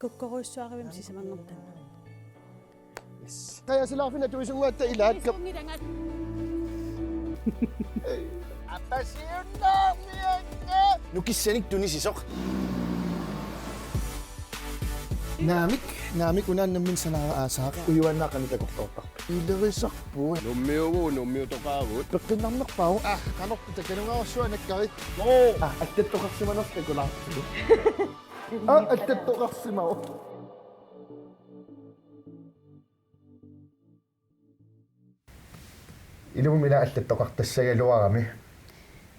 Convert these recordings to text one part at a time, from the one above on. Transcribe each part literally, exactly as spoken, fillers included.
Kukkorujussuarivimmi sisamanngortama. Yes. Qajasilaarfinni atuisunnguatta ilaakka. Appasiunnaarniakka. Nukissanik tunisisoq. Naamik, naamik unaannammin sanaara aasaaq. Ujuaannaa qanoq takorloortarpa. Ilerisarput. Nummiugu, nummiutoqaagut. Peqqinnarnerpaavoq. Ah, qanorpit takanungaarsuanakkari. Oo. Ah, allattoqarsimanerlu takulaartigu. Ah, allattoqarsimavoq. Ilumut ila allattoqartassagaluarami.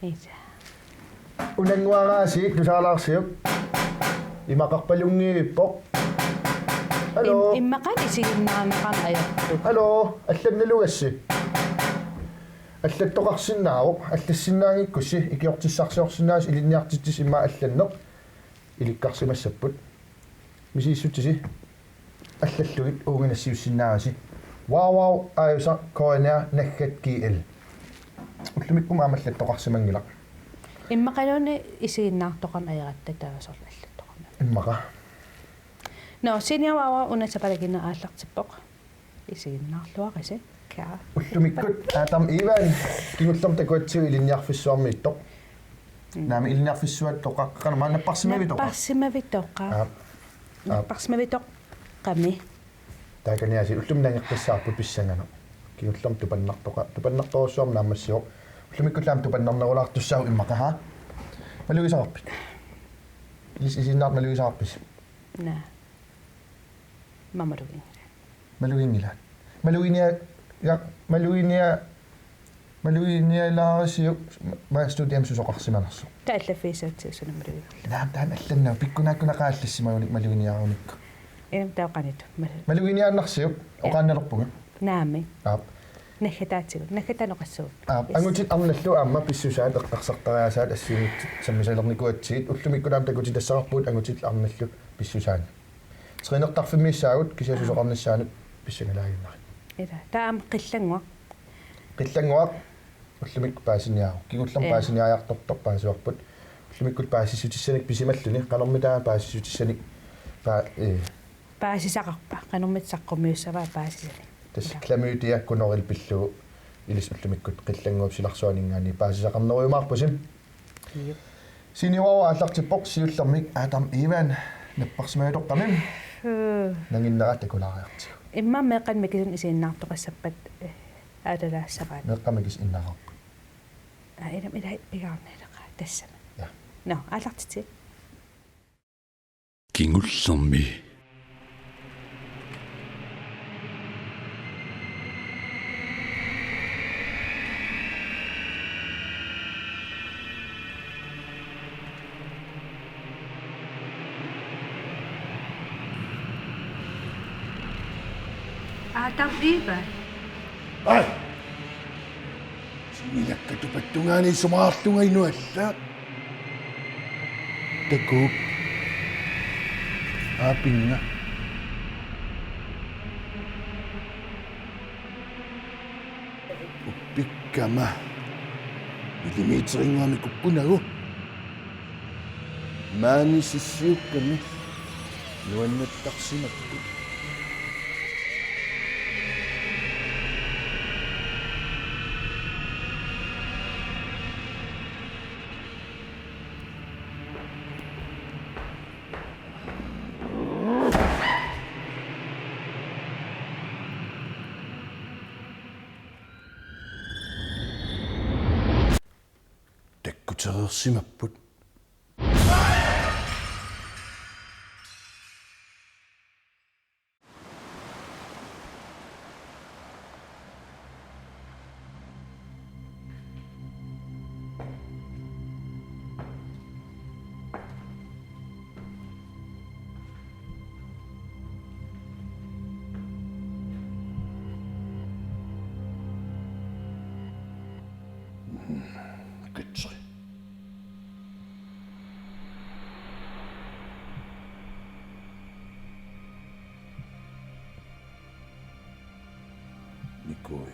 Isa. Unannguaraasiit tusaralaarsiuk. Imaqarpalunngiivippoq. Hallo. Im-, immaqa isiginnaarneqarneq ajortut. Hallo, allannalugassi. Allattoqarsinnaavoq, allassinnaanngikkussi, ikiortissarsiorsinnaasut ilinniartitsisut immaqa allanneq. Ilikkarsimassapput. Misissutsisi allallugit uunga nassiussinnaavasi. Wow, wow, aajusa, K N R, naggat G L. Ullumikkut aamma allattoqarsimanngilaq. Immaqaluunniit isiginnaartoqarneq ajoratta taava soorlu allattoqarneq. Immaqa. Nå, Senior Wow Wow una sapalakinneq aallartippoq. Isiginnaarluarisi. Kaa. Ullumikkut Adam Ivan kingullermik takuatsigu ilinniarfissuarmiittoq. Mm. Naamik, ilinniarfissuattoqaqqanuma napparsimavittoqaq. Napparsimavittoqaq. Aap. Aap. Napparsimavittoqami. Taakaniaasiit ullumi nangeqqissaarput pissanganaq. Kingullermik tupannartoqa-, tupannartorujussuarmik naammassivoq. Ullumikkut aamma tupannarnerulaartussaavoq immaqa, haa? Malugisaqarpit? Is-, isiginnaartoq malugisaqarpisi? Naa. Maluginngilaat. Maluginngilaat. Maluginia-, ja, maluginia-, maluginialaarisiuk ma-, studiami susoqarsimanersoq. Taava allaffigissagutsigu suna maluginngilaat. Naamik, taanna allannaavoq. Pikkunaakkut naqaa allassimagunik maluginiaarunikku. Em, taava qanoq. Mal- Maluginiaannarsiuk, ja, oqaannalerpunga. Naamik. Aap. Naggataatigut. Naggataa oqassuunga. Aap, yes. Angutit arnallu aamma pissusaat eqqarsartariaasaat assigiinngitsut sammisalernikuugatsigit. Ullumikkut aamma takutitassaqarpugut angutit arnallu pissusaanni. Trænertarfimmiissaagut kisianni susoqarnissaanut pissangalaaginnarit. Ila, taava aamma qillannguaq. Qillannguaq ullumikkut paasiniaavoq. Kingullermik, ja, paasiniaajartortoq paasivarput. Ullumikkut paasissutissanik pisimalluni, qanormita paasissutissanik paa-, ee. Paasisaqarpa, qanormita saqqummiussavaa paasisanik? Tassa, ila, klamydia gonorrhealu pillugu ilissi ullumikkut qillannguup silarsuaninngaanniit paasisaqarnerujumaarpusi. Iu. Senior Wow Wow aallartippoq siullermik Adam Ivan napparsimavittoqami. Huu. Nanginnera takulaariartigu. Immaqa meeqqanik mikisunik isiginnaartoqassappat, eh, aalalaassavaat. Meeqqat mikisut innararput. Aa, ilami ilai pigaarnileqaa tassami. Ja. Nå, aallartitsi. Kingullermi. Adam Ivan. Ai! Singilakka tupattungaani isumaqarlunga inualla. Takuuk. Aapinnga. Uppikkama. Millimeterinnguamik kukkunagu. Maani sissiukkami nuannattarsimapput. Takkutereersimapput. Kitsri. Nikui.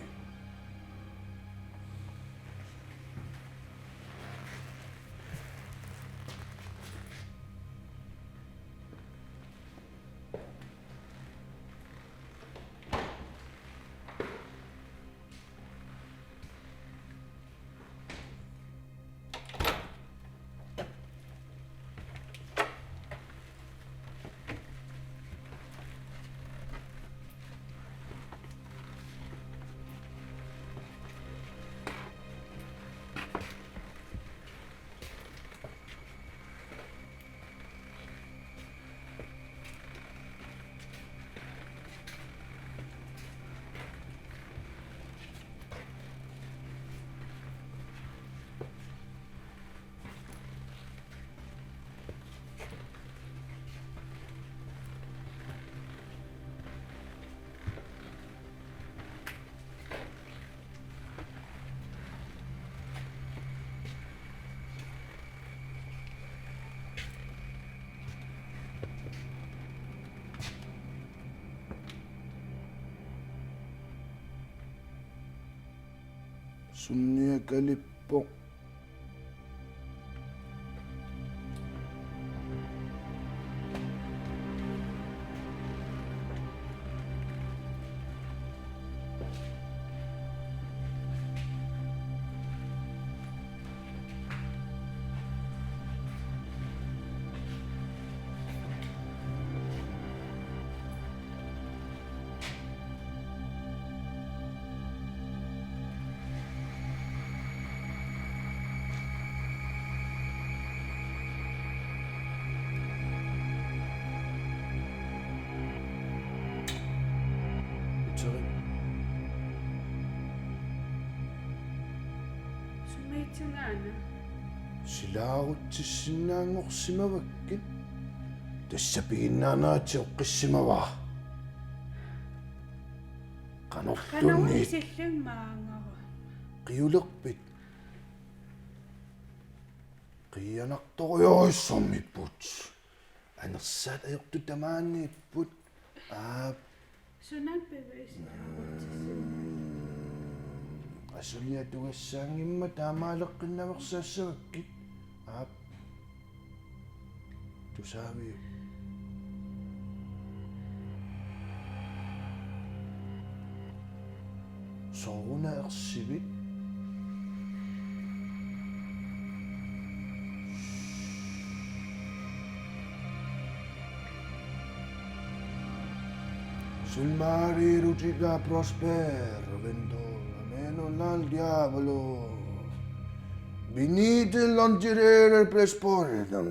Sunniakalippoq. Uterin. Sumiitsunaana. Silaarutsissinnaanngorsimavakkit. Tassa piginnaanera tioqqissimavara. Qanorluunniit. Qanormi sillun maangara. Qiulerpit. Qiianartorujussuarmiipput. Anersaat ajortut tamaaniipput. Aap. Sunan bevisit. Mm, asuliaq tugassaanngimmat taamaaleqqinnaveersaassavakkit. Aap. Tusaaviuk? Sooruna ersivit? Sulmari rutika prosper vendo ameno nal diavolo. Venite l'angere presporidam.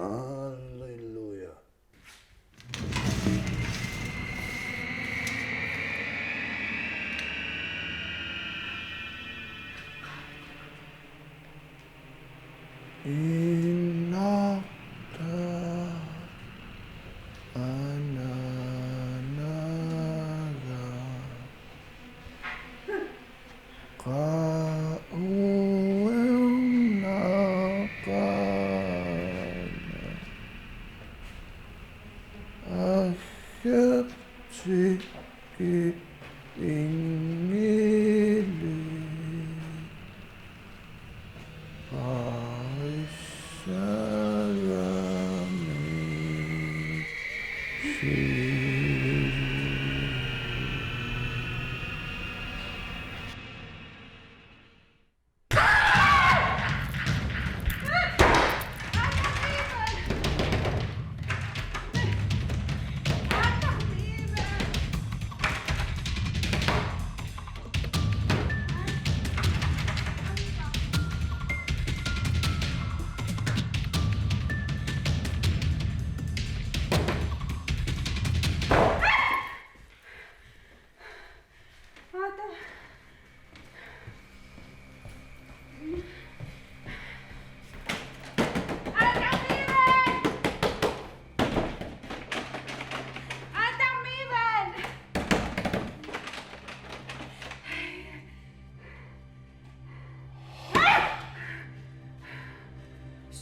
Alleluia. Innarta ananaga qauernaqaana. Aherti ki ingili parisarami si.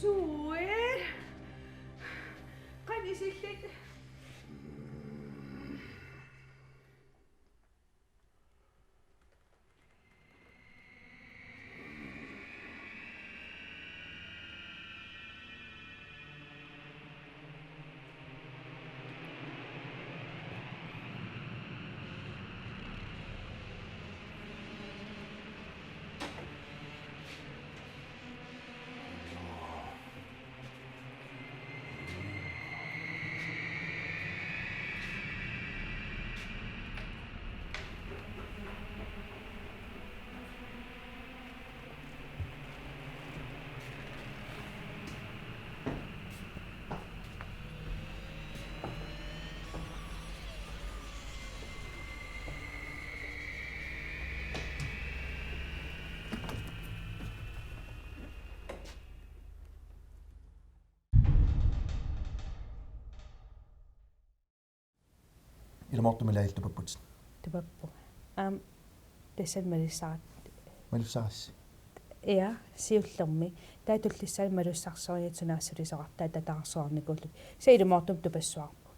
Suue. Qanoq isillit? Ilumoortumik illit tupapputit. Tupappunga. Aamma tassani malussara-. Malussarassi. Ja, siullermik. Taava tullissaani malussarsoriarlutit sunaassuseqartaat tataarsuarnikuullutit. Kisianni ilumoortumik tupassuarput.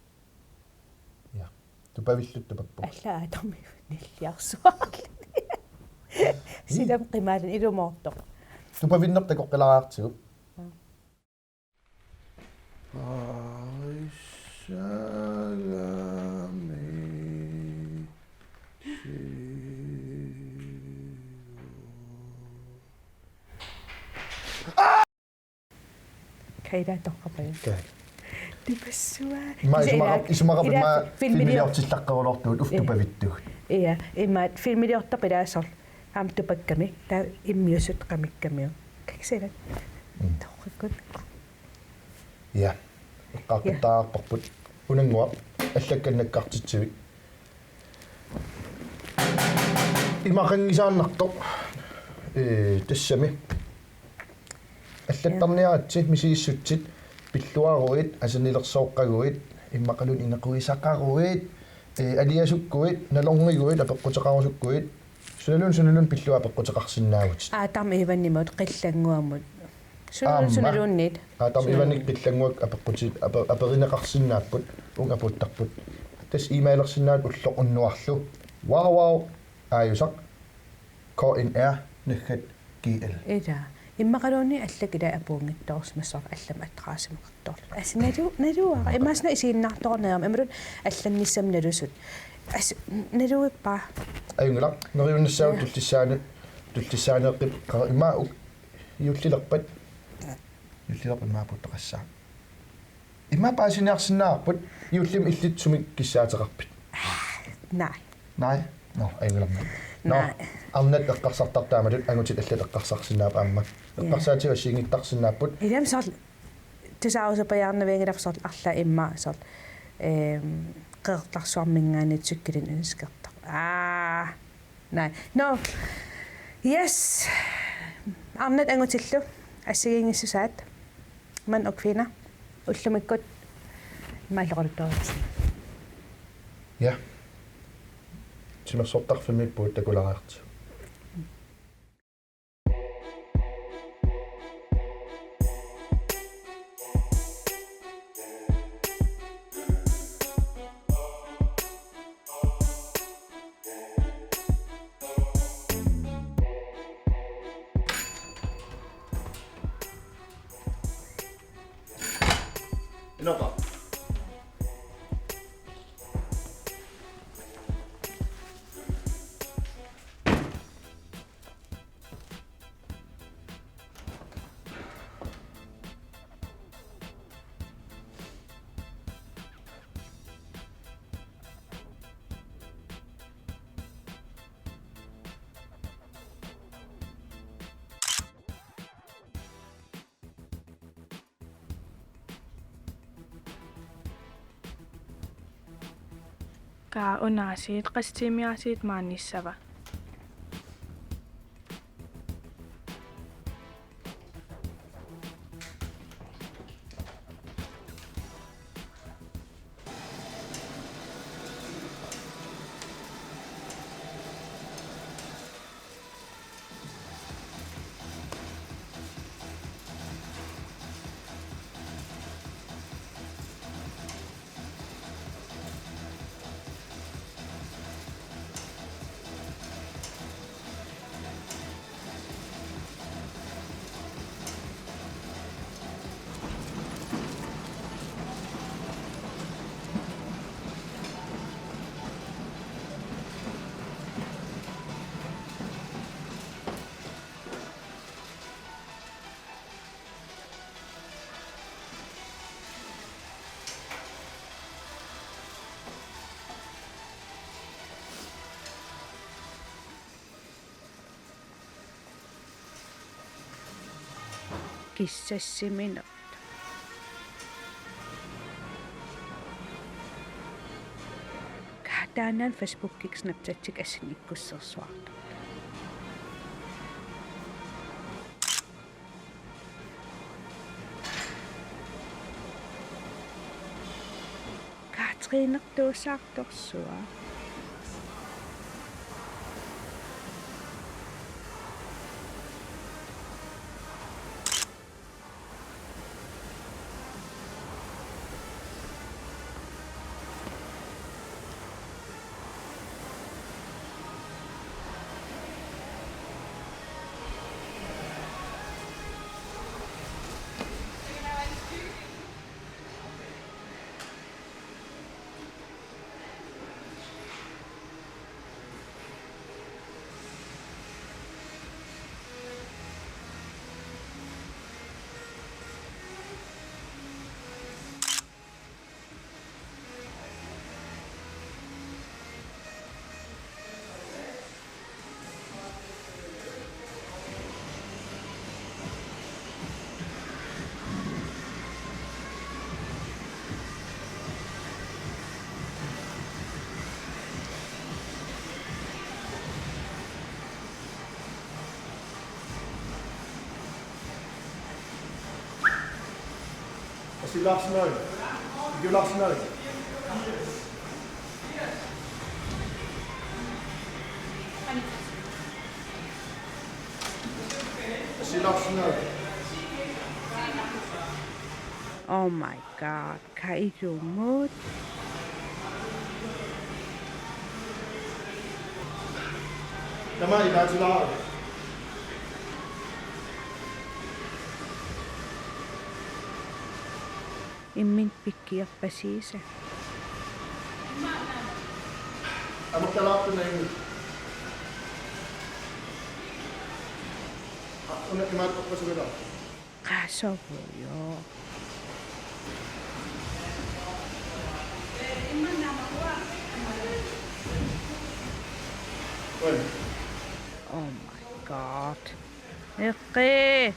Ja. Tupavillutit tupapputit. Alla Adami nilliarsuarlutit. Silam qimaalin ilumoortoq. Tupavinneq takoqqilaariartigu. Kaila toqqapaja. Ka. Tipassua. Ima isumaqar-, isumaqarput ima filmilior-, filmiliortillaqqerulortugut uftupavittugut. Ia, ima filmiliortarput ilaasorlu. Aamma tupakkami, taava immiusut qamikkamiuk. Kaksela. Mm. Toqqakkut. Ja. Eqqaaqqittarparput. Unannguaq. Allakkannakkartitsivik. Imaqanngisaannartoq. Ee, tassami. Allattarniaritsi, misigissutsit, pilluaruit, asanilersooqqaguit, immaqaluunniit inequisaqaruit, ee, aliasukkuit, nalorniguit, apeqquteqarusukkuit, sunaluunniit, sunaluunniit pillugu apeqquteqarsinnaavutit. Aatami Ivanimut, Qillannguamut. Sunaluunniit, aamma, sunaluunniit. Aatami Ivanik Qillannguak apeqquti-, ape-, aperineqarsinnaapput, uunga apuuttarput. Tassa e-mailersinnaavutit ulloq unnuarlu. Wow, wow. Aajusaq. K N R naggat G L. Ila. Immaqaluunniit allakkat ilai apuunngitsoorsimassaaq allamik adressimeqartoorluni. Assut nalu-, naluara. Imaassinnaavoq isiginnaartoqarneq aamma. Imaluunniit allannissamut nalusut. Assut naluippaa. Ajunngilaq. Neriunnissaavoq. Ja. Tullissaani-, tullissaaneeqqippoq qa-, ima u-, juullilerpat. Juullilerpat ima apuuttaqassaaq. Ima paasiniarsinnaavarput, juullimi illit sumik kissaateqarpit? Nej. Nej? Nå, ajunngilaq. Nå, nej. Arnat eqqarsartartut taamatut angutit allat eqqarsarsinnaapput aamma. Ja. Eqqarsaatigut assigiinngittarsinnaapput. Ilami soorlu tusaarusupajaarnavianngilarput soorlu arlaat immaqa soorlu, ehm, Qeqertarsuarminngaanniit cykelit ønskertarput. Aa. Nej. Nå. Yes. Arnat angutillu assigiinngissusaat. Mand og kvinder. Ullumikkut imaalloqaluttuarisi. Ja. Timersortarfimmiippugut takulaariartigu. Inoqa. Qaa, una aasiit, qassit tiimiaasiit maanissava? Kissassiminut. Kaataanaan Facebookikkut Snapchatikkut assinnikkussersuartoq. Katriinertuusaartorsua. Silarsinai. Silarsinai. Silarsinai. Oh my God, kan I do mut? Tama ilaatilaaruk. Imminut pikkiarpasiisa. Amerlalaartunngilaq. Una imaattorpassuunngilaq. Qasorujo. Oi. Oh my God. Eqqi.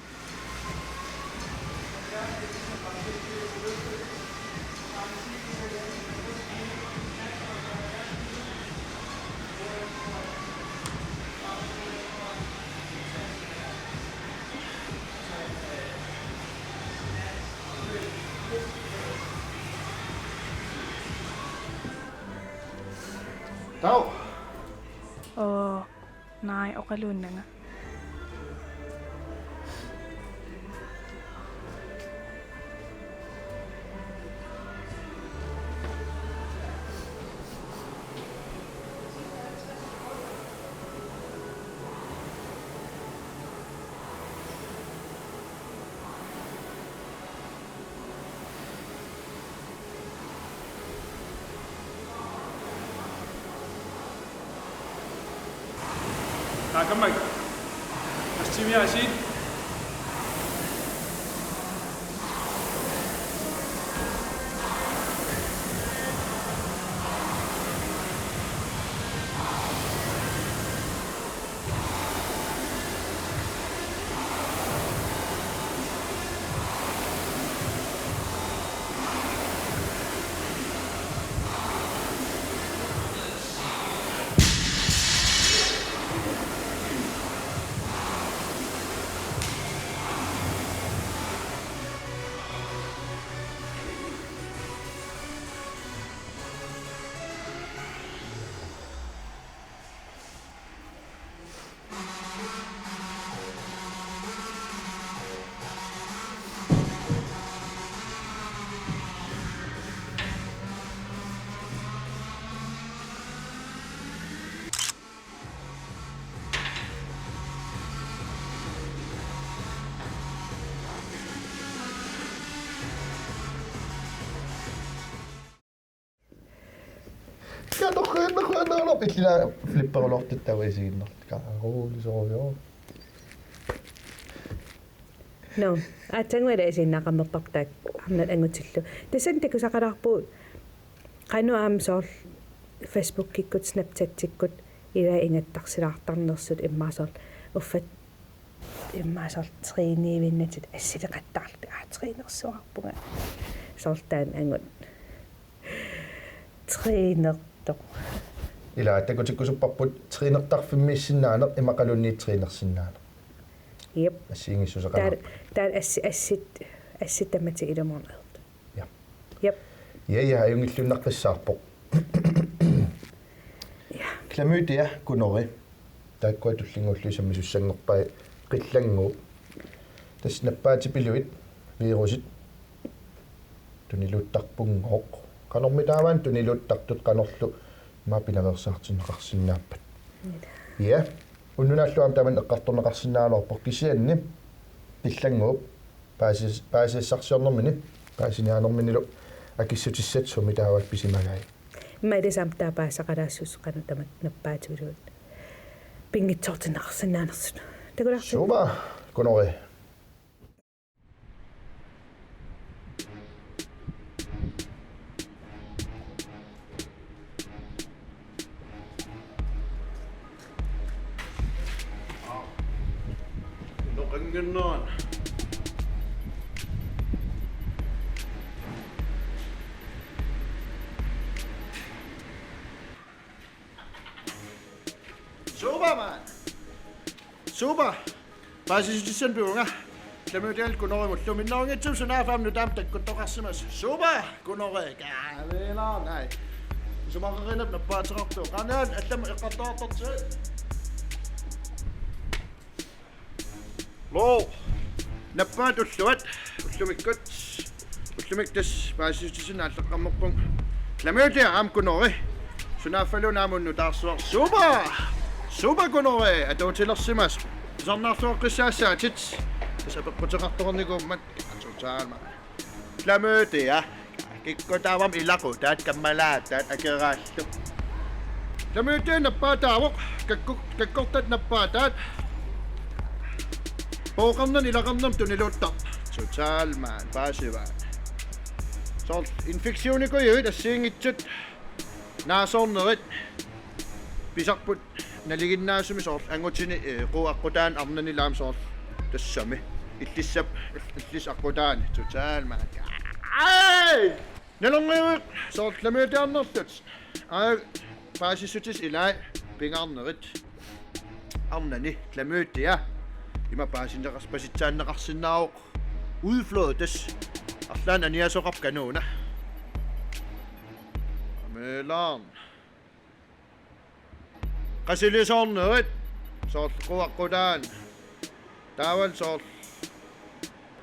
Tau. Oh. Nej, oqaluunnanga. Taakkammak. Assimiaasiit. Katorkuinnaquannaarlup illila flipperulortut tavasiginnarluta. Kaaruulisorujoor. No, aatsaannguaq isiginnaaqalerparput taakku arnat angutillu. Tassani takusaqalaarpugut qanoq aamma soorlu Facebookikkut, Snapchatikkut ilai ingattarsilaartarnersut immaqa soorlu uffa immaqa soorlu træniivinnatik assileqattaarlutik, aa, trænersuarpunga. Soorlu taanna angut. Trænertoq. Ila takutikkusupparput trænertarfimmiissinnaaneq imaluunniit trænersinnaaneq. Jep. Assigiinngissuseqalaarput. Taava, taava assi-, assit, assit tamatta ilumoorneq. Ja. Jep. Ja, ja, ajunngilluinnaqqissaarpoq. Ja. Klamydia, gonorré. Taakkua tullinnguullugit sammisussanngorpai qillannguup. Tassa nappaatipiluit virusit tuniluuttarpunngooq. Qanormitaava tuniluuttartut, qanorlu aamma pinaveersaartinneqarsinnaappat? Ja. Unnuk naallugu aamma tamanna eqqartorneqarsinnaagaluarpoq, kisianni qillannguup paasis-, paasisassarsiornermini, paasiniaanerminilu akissutissat sumi taava pisimagai. Immaqa ilissi aamma taava paasisaqalaassuusoq qanoq tamakku nappaatipiluit pinngitsoortinneqarsinnaanersut. Takulaarpit? Suuma, gonorré. Noqannginnerani. Suuma, mand. Suuma. Paasissutissanik pivunga. Klamydiamik Gunorimullu minnerunngitsumik sunaaffa aamma nutaamik takkuttoqarsimasoq. Super Gunori, kaaviilaarnai. Isumaqarnermik nappaateqartoq. Qanoq allamik eqqartoqartartigu. Loo. Nappaat ulluat. Ullumikkut. Ullumikkut tassa paasissutisinnut aalleqqammerpunga. Klamydia aamma Gunori. Sunaaffaluunniit aamma nutaarsuarsi. Super! Super Gunori. Atuutilersimasoq. Tusarnaarsuaqqissaassaatit. Tassa apeqquteqartoqarnikuummat. Atuutaama. Klamydia. Kikkut taava aamma ilaqutaat, kammalaataat, akeraallu. Klamydia nappaataavoq, kakku-, kakkortat nappaataat. Pooqarnermik ilaqarnermik tuniluuttarpoq. Totalman, paasivaat. Soorlu infektionikujuit assigiinngitsut naasoornerit pisarput nalinginnaasumik soorlu angutini, eh, quup aqqutaani arnani aamma soorlu tassami. Illissap, illissap aqqutaani. Totalman. Ai! Nalorniuiq soorlu klamydiaarnerlutit. Aa, paasissutissat ilaat pingaarnerit. Arnani klamydia. Ima paasinneqars-, pasitsaanneqarsinnaavoq. Udflåd tassa. Arlaannik aniasoqarpoq kanuuna. Ameelaan. Qasilisoornerit. Soorlu quup aqqutaani. Taavalu soorlu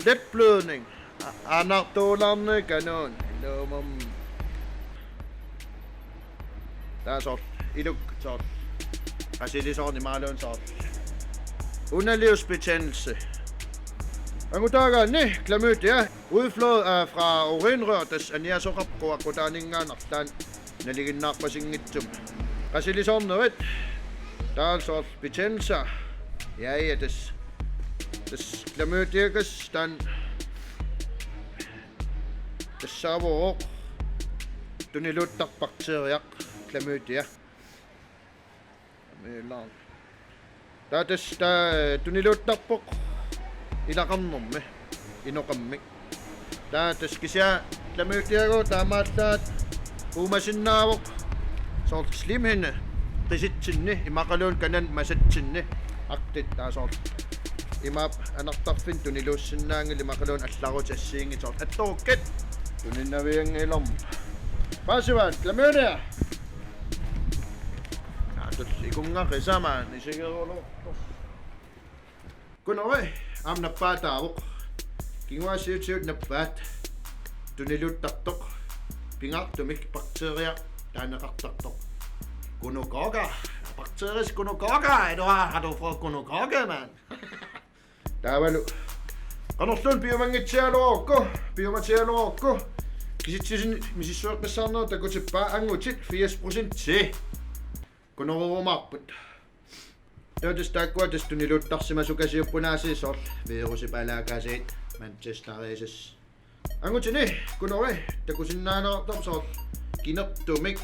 letblødning. A-, anartuulaarnerit kanuuna. Iluamik. Taava soorlu iluk soorlu. Qasilisoorneq imaluunniit soorlu. Underlivsbetændelse. Angutaagaanni klamydia. Udflåd er fra urinrør, tassa aniasoqarpoq quup aqqutaaninngaanniit arlaannik nalinginnaarpasinngitsumik. Qasilisoornerit. Taava soorlu betændelse. Ja, ja, tassa. Tassa klamydiakkut taanna. Tassaavoq tuniluuttarpoq bakteriaq klamydia. Ameelaan. Taava tassa taava tuniluuttarpoq ilaqarnermi inoqammik. Taava tassa kisianni klamydiakkut taamaallaat uumasinnaavoq soorlu slimhinde qisitsinni imaluunniit kanani masatsinni agtigt taava soorlu imaappoq anartarfinni tuniluussinnaanngilaq imaluunniit allarutit assigiinngitsut soorlu attorukkit tuninnavianngilarmata. Paasivaat klamydia. Aa, tassa ikunnga qisamaani isigeruloortoq. Gunori aamma nappaataavoq. Kinguaassiuutigut nappaat tuniluuttartoq. Pingaartumik bakteria taaneqartartoq. Gonokokka. Bakterias gonokokka. Edua, har du fået gonokokka, mand? Taavalu. Qanorluunniit piumanngitsialuarukku, piumatialuarukku. Kisitsisit misissueqqissaarnerit takutippaa angutit firs procent. Gonorerumaarput. Taava tassa taakkua tassa tuniluuttarsimasukasiupput aasiit soorlu virusipalaakasiit Manchester United. Angutini gunori takusinnaanerartarpoq soorlu kinertumik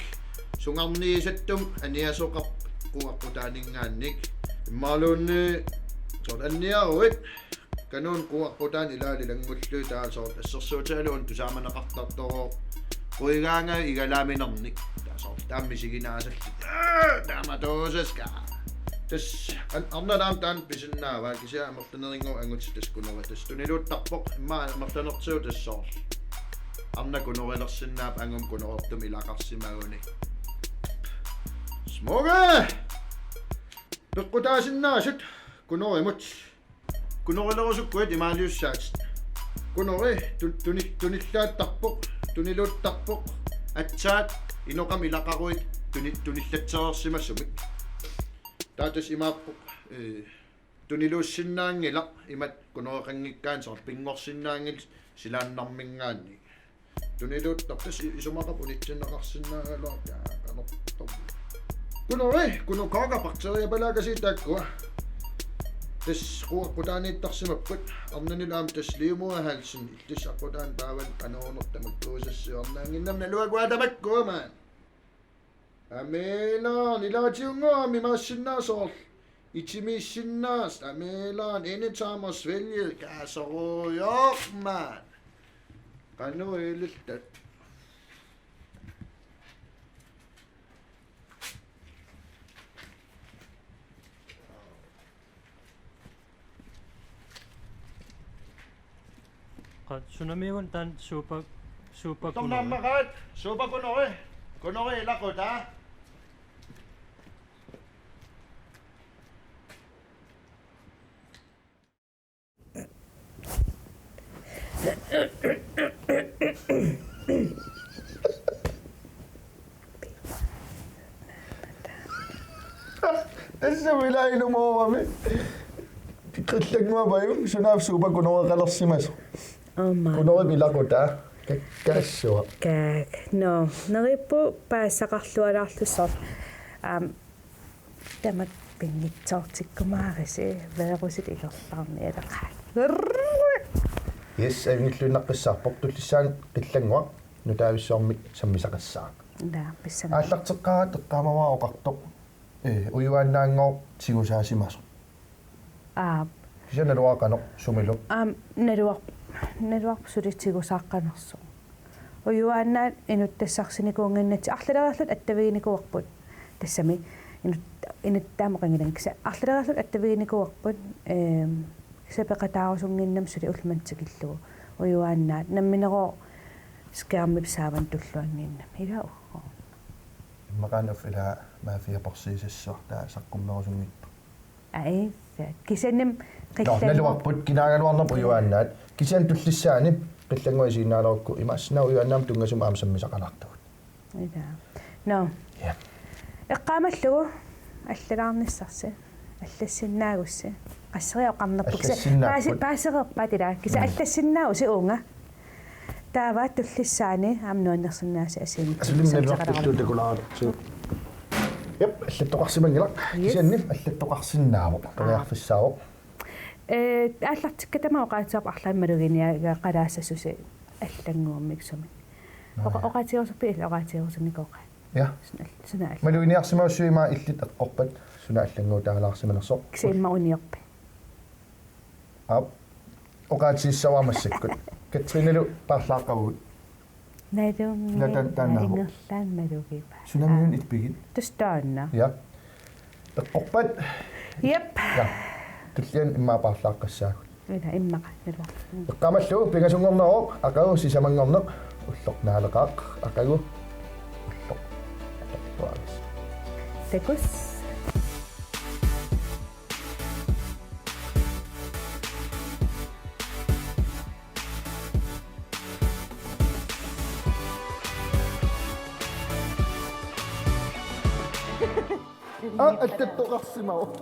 sungarniisattumik aniasoqarpoq quup aqqutaaninngaanniit. Imaluunniit soorlu anniaruit kanuuna quup aqqutaani ilaalu ilanngullugit taava soorlu assersuutigalugu una tusaamaneqartartorooq quigaanga igalaaminarnik. Taava soorlu taama misiginaasallutik. Taamatuusaska. Tassa an-, arnat aamma taanna pisinnaavaat kisianni amerlanerit angutit tassa gunori tassa tuniluuttarpoq immaqa amerlanertigut tassa soorlu. Arnat gunorilersinnaapput angummi gunorertumik ilaqarsimagunik. Smukke! Peqqutaasinnaasut gunorimut. Gunorilerusukkuit imaaliussaatit. Gunori tu-, tuni-, tunillaattarpoq, tuniluuttarpoq, aatsaat inoqammik ilaqaruit tuni-, tunillatsereersimasumik. Taava tassa imaappoq, ee, tuniluussinnaanngilaq imatut gunoreqanngikkaanni soorlu pinngorsinnaanngilaq silaannarminngaanniit. Tuniluuttarpoq tassa i-, isumaqarpoq unitsinneqarsinnaagaluarpoq qanortoq. Gunori, gonokokka bakteriapalaakasiit taakkua. Tassa quup aqqutaaniittarsimapput. Arnanilu aamma tassa livmoderhalsen illissap aqqutaani taavalu qanoq una tamakkuusassiornaannginnama naluakua tamakkuummat. Ameelaan, ilaatigut aamma imaassinnaavoq soorlu. Itimiissinnaavoq, ameelaan, endetarmsvælget, kaaserujoormat. Qanoq ililluta. Sunamiugun taanna suupa, suupa kunori. Tornammaqaat, suupa kunori. Kunori ilaqutaa. Tassa ilaa ilumoorami. Qillannguapajuk sunaaffa suupa kunoreqalersimasoq. Aamma. Kunorip ilaqutaa. Kakkaassuaq. Kaak. No, neriuppugut paasisaqarlualaarlusi soorlu. Aam, tamat pinngitsoortikkumaarisi, virusit ingerlaarnialeqaat. Yes, ajunngilluinnaqqissaarpoq, tullissaani qillannguaq nutaavissuarmik sammisaqassaaq. Naa, pissanganaq. Aallarteqqaaratta eqqaamavara oqartoq. Ee, ujuaannaanngooq tigusaasimasoq. Aap. Kisianni naluara qanoq sumilu? Aam, naluar-, naluarput suli tigusaaqqanersoq. Ujuaannaat inuttassarsinikuunnginnatsigu arlaleriarluta attaviginikuuarput. Tassami inut-, inuttaamut qangilan kisianni arlaleriarluta attaviginikuuarput, eem, kisianni peqataarusunnginnama suli ullumimut tikillugu. Ujuaannaat namminerooq skærmip saavanut tulluannginnami. Ilaa uggoorna. Immaqaana uffa ilaa maafiaporsiisassuaq taava saqqummerusunngitsoq. Ai, kisianni. Nå, qillanngor-, naluarput kinaagaluarnerput ujuaannaat. Kisianni tullissaani qillannguaq isiginnaalerukku imaassinnaavoq ujuaannaamut tunngasumik aamma sammisaqalaartugut. Ilaa. Nå. Ja. Eqqaamallugu allalaarnissarsi. Allassinnaagusi. Qasseriarlutit oqarnerput. Kisianni allassinnaapput. Paasi-, paasereerpaat ilaa. Kisianni. Mm. Allassinnaagusi uunga. Taava tullissaani aamma nuannersinnaasi assigiinngitsunik. Asulimi naluarput sammisaqalaarlugu. Illuutakulaarlugu. Jep, allattoqarsimanngilaq. Yes. Kisianni allattoqarsinnaavoq. Aa. Periarfissaavoq. Ee, aallartikka tamaat oqaatsiarput arlaannik maluginiagaqalaassasusi allannguummik sumi. Nå, oqa-, ja. Oqaatigerusuppit illit oqaatigerusunnikuuqaat. Ja. Suna all-, suna all-. Maluginiarsimasusi ima illit eqqorpat suna allannguutaalaarsimanersoq. Kisianni immaqa uniorpit. Aap. Oqaatigissavarput massakkut. Katrinalu paarlaaqqavugut. Nalunngilaq. Ila tan-, taannaavoq. Ingerlaannaq malugivaat. Sunamiuna. Aa. Ipigit. Tassa taanna. Ja. Eqqorpat. Jep. Ja. Tulliani immaqa paarlaaqqassaagut. Ila immaqa, naluara. Mm. Eqqaamallugu pingasunngorneq, aqagu sisamanngorneq, ulloq naaleqaaq, aqagu ulloq. Takuss. Aa, allattoqarsimavoq.